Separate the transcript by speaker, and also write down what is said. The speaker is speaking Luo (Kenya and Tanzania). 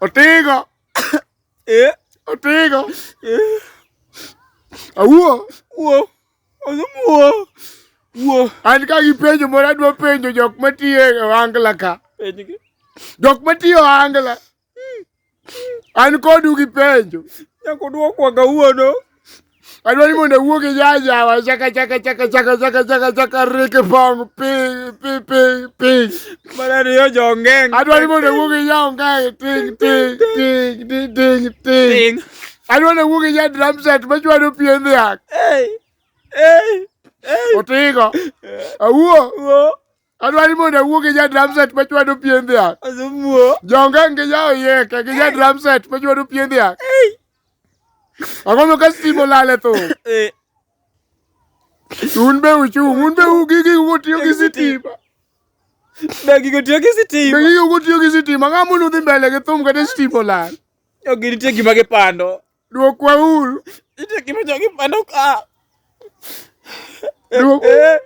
Speaker 1: Otigo.
Speaker 2: Eh.
Speaker 1: Otigo.
Speaker 2: Eh.
Speaker 1: Awuo.
Speaker 2: Wuo. Wuo. Wuo.
Speaker 1: An ka gi penjo moro adwa penjo jok matiyo e ohangla ka.
Speaker 2: Penjgi.
Speaker 1: Jok matiyo ohangla. An kodu gi penjo.
Speaker 2: Nyaka udwokwa kawuono.
Speaker 1: Adwa ni mondo awuo gi jajawa chaka chaka chaka chaka chaka chaka chaka rike pong ping ping ping ping.
Speaker 2: Mar ariyo jongeng.
Speaker 1: Adwa ni mondo awuo gi jaongeng ting ting ting ting ting ting.
Speaker 2: Ting.
Speaker 1: Adwa ni awuo gi ja drum set machwado pien dhiang'.
Speaker 2: Hey. Hey. Hey.
Speaker 1: Otigo. Awuo.
Speaker 2: Wuo.
Speaker 1: Adwa ni mondo awuo gi ja drum set machwado pien dhiang'.
Speaker 2: Asumuo.
Speaker 1: Jongeng gi ja oyieke gi ja drum set machwado pien dhiang'.
Speaker 2: Hey.
Speaker 1: Ang'o ma ka stima olal e thum?
Speaker 2: Eh.
Speaker 1: To un be uchung', un be gigi utiyo gi sitima.
Speaker 2: Be gigo tiyo gi
Speaker 1: Be
Speaker 2: sitima.
Speaker 1: gigi utiyo gi sitima, ng'a mondo udhi mbele gi thum kata sitima olal?
Speaker 2: Jogi nitie gima gipando.
Speaker 1: Dwokwa uru.
Speaker 2: Nitie gima jogi pando ka.
Speaker 1: Dwok-
Speaker 2: Eh,